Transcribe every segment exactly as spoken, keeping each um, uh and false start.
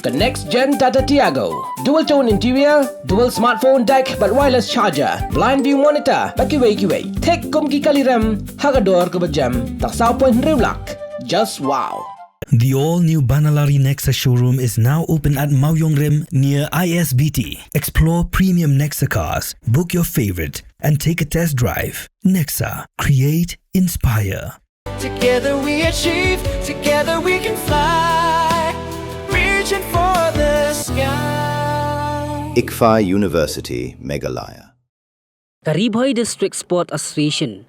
The next gen Tata Tiago. Dual tone interior, dual smartphone deck bad wireless charger, blind view monitor bad kiwei kiwei. Thik kum ki kali rem ha ka dor kaba jem, tang saw point hynriew lak. Just wow. The all-new Banalari Nexa showroom is now open at Mawiong Rim near I S B T. Explore premium Nexa cars, book your favorite, and take a test drive. Nexa, create, inspire. Together we achieve, together we can fly. Reaching for the sky. ICFAI University, Meghalaya. Ka Ri Bhoi District Sport Association,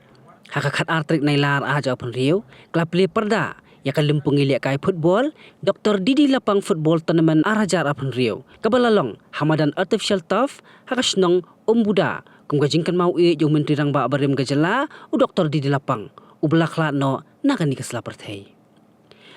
ha ka khatar tarik Nailar arhajar arphew hynriew, ka la plie pyrda ïa ka lympung ïalehkai football Doctor D D Lapang Football Tournament arhajar arphew hynriew, kaba la long ha madan artificial turf ha ka shnong Umbuda, kum ka jingkynmaw ïeit jong u Myntri Rangbah barim ka jylla, u Doctor D D Lapang, uba la khlad noh na kane ka sla pyrthei.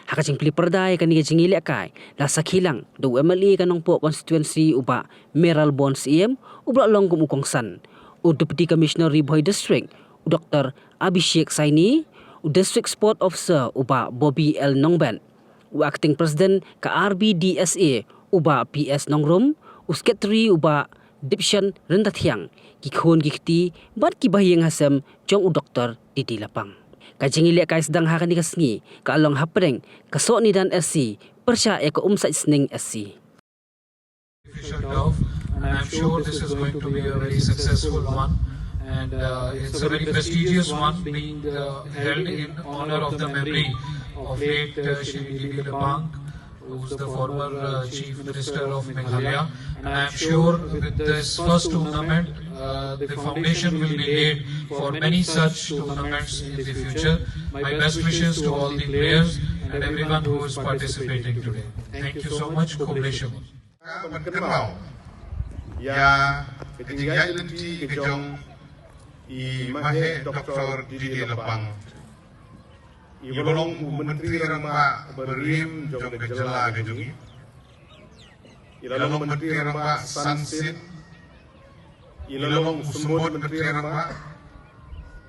Ha ka jingplie pyrda ïa kane ka jingïalehkai, la sakhi lang da u M L A ka Nongpoh constituency, u Bah Mayralborn Syiem, uba la long kum u kongsan, u Deputy Commissioner Ri Bhoi District, u Doctor Abhishek Saini, u District Sport Officer, u Bah Bobby L Nongbet, u Acting President ka R B D S A, u Bah P S Nongrum, u Secretary, u Bah Dipshan Ryntathiang, ki khun ki kti bad ki bahaïing hasem jong u Doctor D D Lapang. Ka jingïalehkai sdang ha kane ka sngi ka long hapdeng ka Sohnidan S C pyrshah ïa ka Umsaitsning S C. Official turf, and I'm sure this is going to be a very successful one, and uh, it's a very prestigious one being uh, held in honor of the memory of late uh, Shri D D Lapang, who's the former uh, Chief Minister of Meghalaya. And I'm sure with this first tournament, uh, the foundation will be laid for many such tournaments in the future. My best wishes to all the players and everyone who is participating today. Thank you so much. Khublei shibun. Ban kynmaw ïa ka jingïaid lynti ka jong i maheh Doctor D D Lapang. I ba long u Myntri Rangbah barim jong ka jylla ka jong ngi. I la long Myntri Rangbah san sien. I la long u symbud Myntri Rangbah.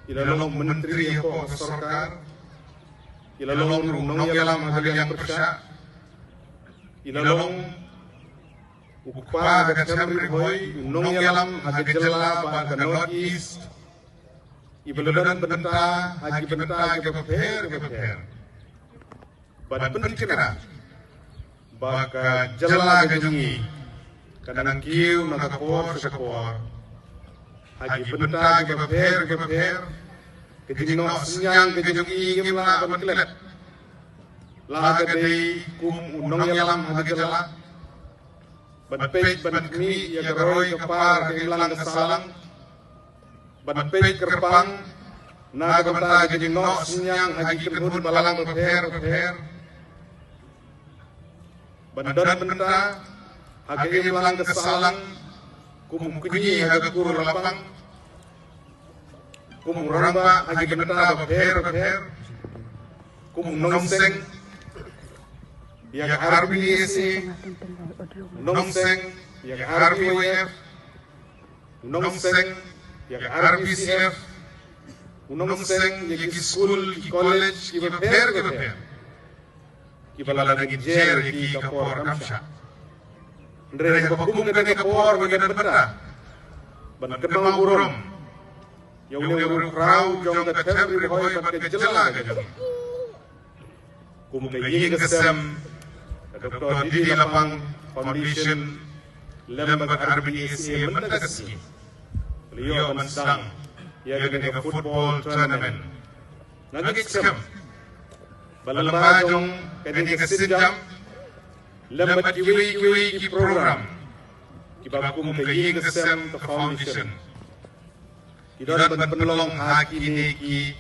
I la long Myntri hapoh ka sorkar. I la long ruh u nongïalam ha ka liang pyrshah. I la long u kpa ha ka them Ri Bhoi, u nongïalam ha ka jylla bad ka North East. I ba la don bynta ha ki bynta kiba pher kiba pher. Bad pynthikna ba ka jylla ka jong ngi ka nang kiew na ka por sha ka por ha ki bynta kiba pher kiba pher. Ka jingnoh synñiang ka jong ngi ngim lah ban klet, la ka dei kum u nongïalam ha ka jylla, ban peit ban khmih ïa ka roi ka par ka imlang ka sahlang, ban peit kyrpang na ka bynta ka jingnoh synñiang ha ki kynhun balang bapher bapher, ban don bynta ha ka imlang ka sahlang kum u kñi ha ka kur lapang, kum u rangbah ha ki bynta bapher bapher, kum u nongseng ïa ka R B D S A, u nongseng ïa ka R B Y F, u nongseng ïa ka R B C F, u nongseng ïa ki skul ki college kiba pher kiba pher, kiba la dang jer ïa ki ka por kam shah. Hynrei haba kum kane ka por ba ngi don bynta ban kynmaw burom ïa une u riewkhraw jong ka them Ri Bhoi bad ka jylla ka jong ngi, kum ka ïing ka sem ka Doctor D D Lapang Foundation lem bad R B S A mynta ka sngi, la ïoh ban sdang ïa kane ka football tournament. Nga ngeit skhem ba lyngba jong kane ka sienjam lem bad kiwei kiwei ki program kiba kum ka ïing ka sem ka foundation ki don ban pynlong ha kine ki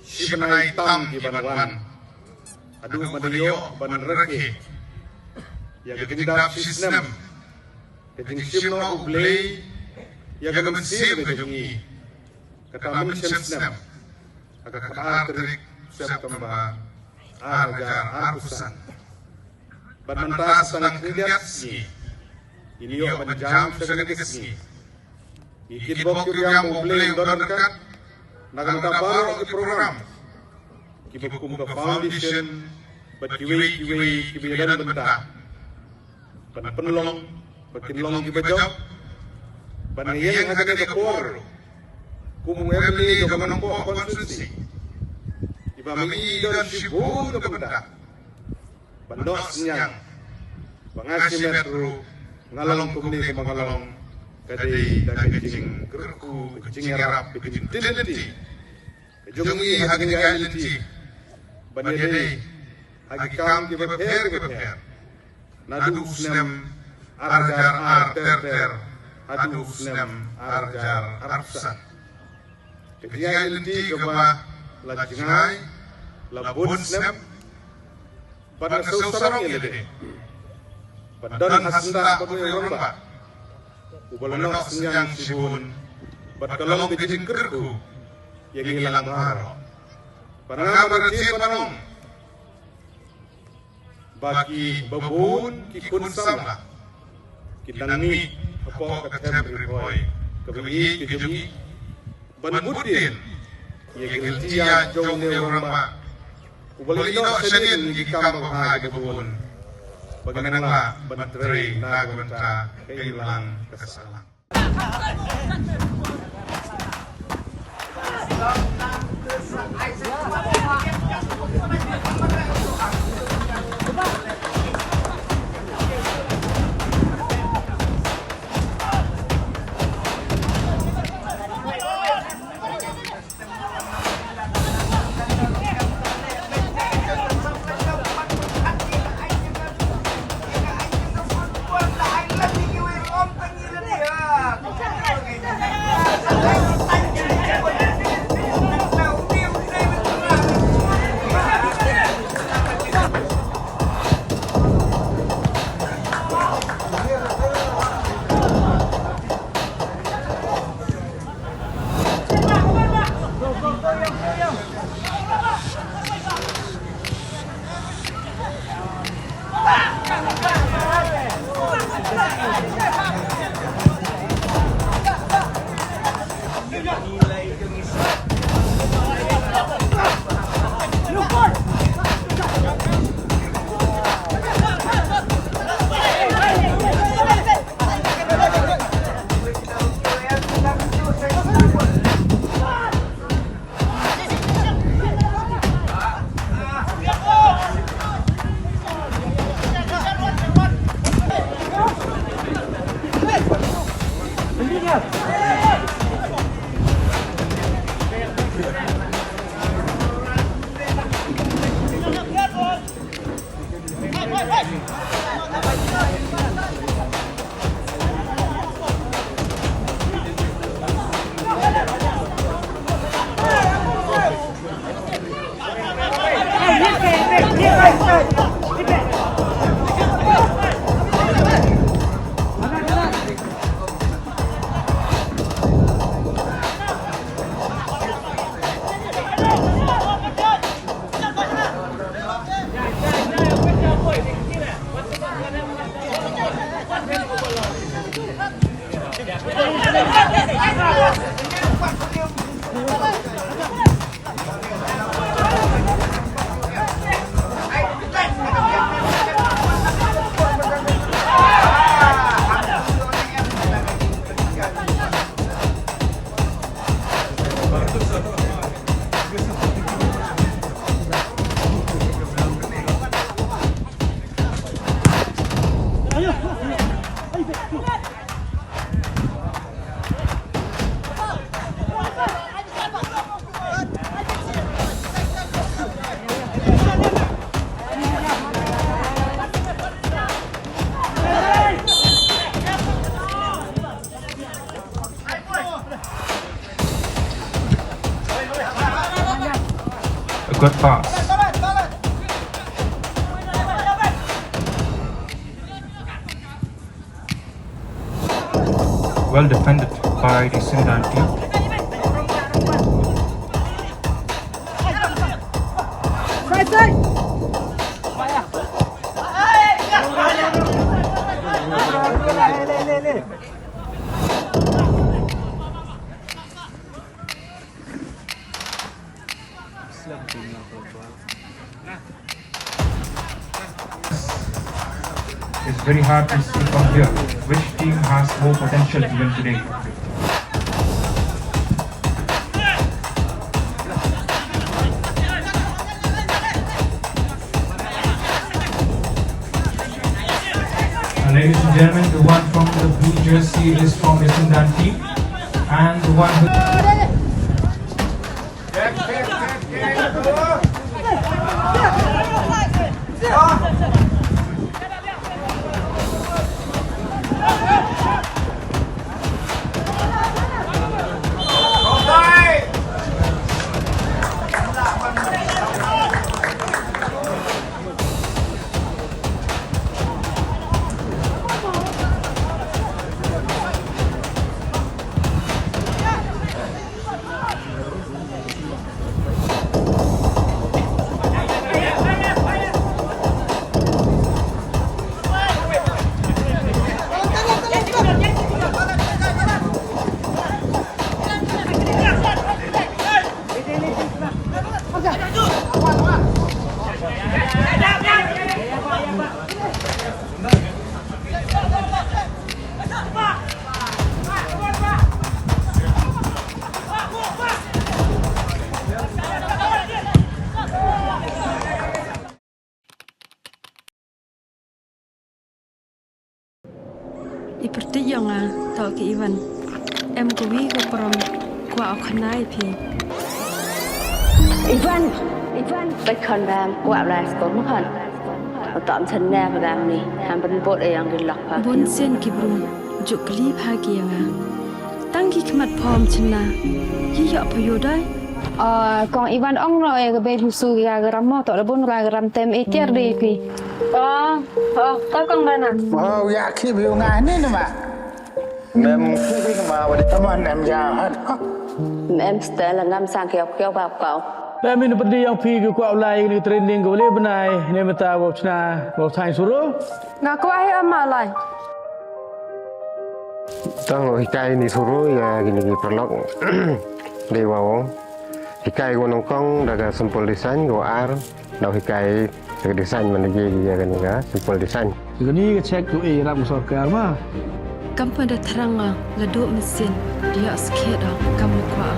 shi bnai tam ki ban wan, haduh ban ïoh ban rakhe ïa ka jingdap shi snem ka jingshim noh U Blei ïa ka mynsiem ka jong ngi. Kata mynsiem snem ha ka khatar tarik September ar hajar arphew san. Bad mynta sa tang khyndiat sngi ngin ïoh ban jam sha kane ka sngi. Ngi kitbok kitrwiang ba U Blei un don ryngkat na ka bynta baroh ki program kiba kum ka foundation bad kiwei kiwei kiba ïadon bynta. ban pynlong ba kin long kiba jop, ban ïeng ha kane ka por kum u M L A jong ka Nongpoh constituency, iba mynta i don shibun ka bynta ban noh synñiang ba nga shimet ruh nga long kumne kumba nga long, ka dei da ka jingkyrkhu, ka jingïarap, ka jingtylli ka jong ngi ha ka jingïaid lynti ban ïadei ha ki kam kiba pher kiba pher, naduh u snem ar hajar ar ter ter haduh u snem ar hajar arphew san. Ka jingïaid lynti kaba la jngai, la bun snem, bad nga sngewsarong ïa lade. Bad don ha syndah bad u rangbah uba la noh synñiang shibun bad ka long ka jingkyrkhu ïa ngi lang baroh. Bad nga marjan ban ong ba kiba bun ki khun samla ki dang mih hapoh ka them Ri Bhoi kaba ïeit ka jong ngi, ban bud dien ïa ki lynti ïa jong une u rangbah uba la ïehnoh shadien ïa ki kam babha kiba bun, ba ngin nang lah ban trei na ka bynta ka imlang ka sahlang. A good pass. Well defended by the Sindang team. Is Very hard to see from here which team has more potential to win today. Uh, ladies and gentlemen, the one from the blue jersey is from the Sindan team, and the one who I pyrthei ïa nga, to ki Ivan. Em kawi ka prom, kwah u khana ïa phi. Ivan! Ivan! Peit khon bam, kwah blai sko ma khon. Uta am chen ne ba bam ni, ham ban bot e yang di lok pa. Bun sien ki bru, juk kli pha ki ïa nga. Tang ki khmat phom chynna, ki ïoh pha ïoh dai. Ah, kong Ivan ong no e ka bei phi su ki ka gram mo, to da bun ra gram tem e tiar dei phi. Oh, oh, to kong Bana. Oh, ya ki bi nga ni ni ma. Mem ki bi ma wa di. Taman em ja hat. Mem stel ngam sang kiau kiau bap kau. Mem in pedi yang phi ki kwah lai ni training ko le benai ne meta wa chna wa thai suru. Nga kwah hi ama lai. Tang hikai ni suru ya gini ki perlok. Dei wa. Hikai ko nongkong da ka simple design ko ar. Dau hikai ka design man lagi ïa kani ka simple design. Kani ka check tu e ram sorkar ma. Kam pa da thrang nga la duk mesin dia skhet da kam kwah.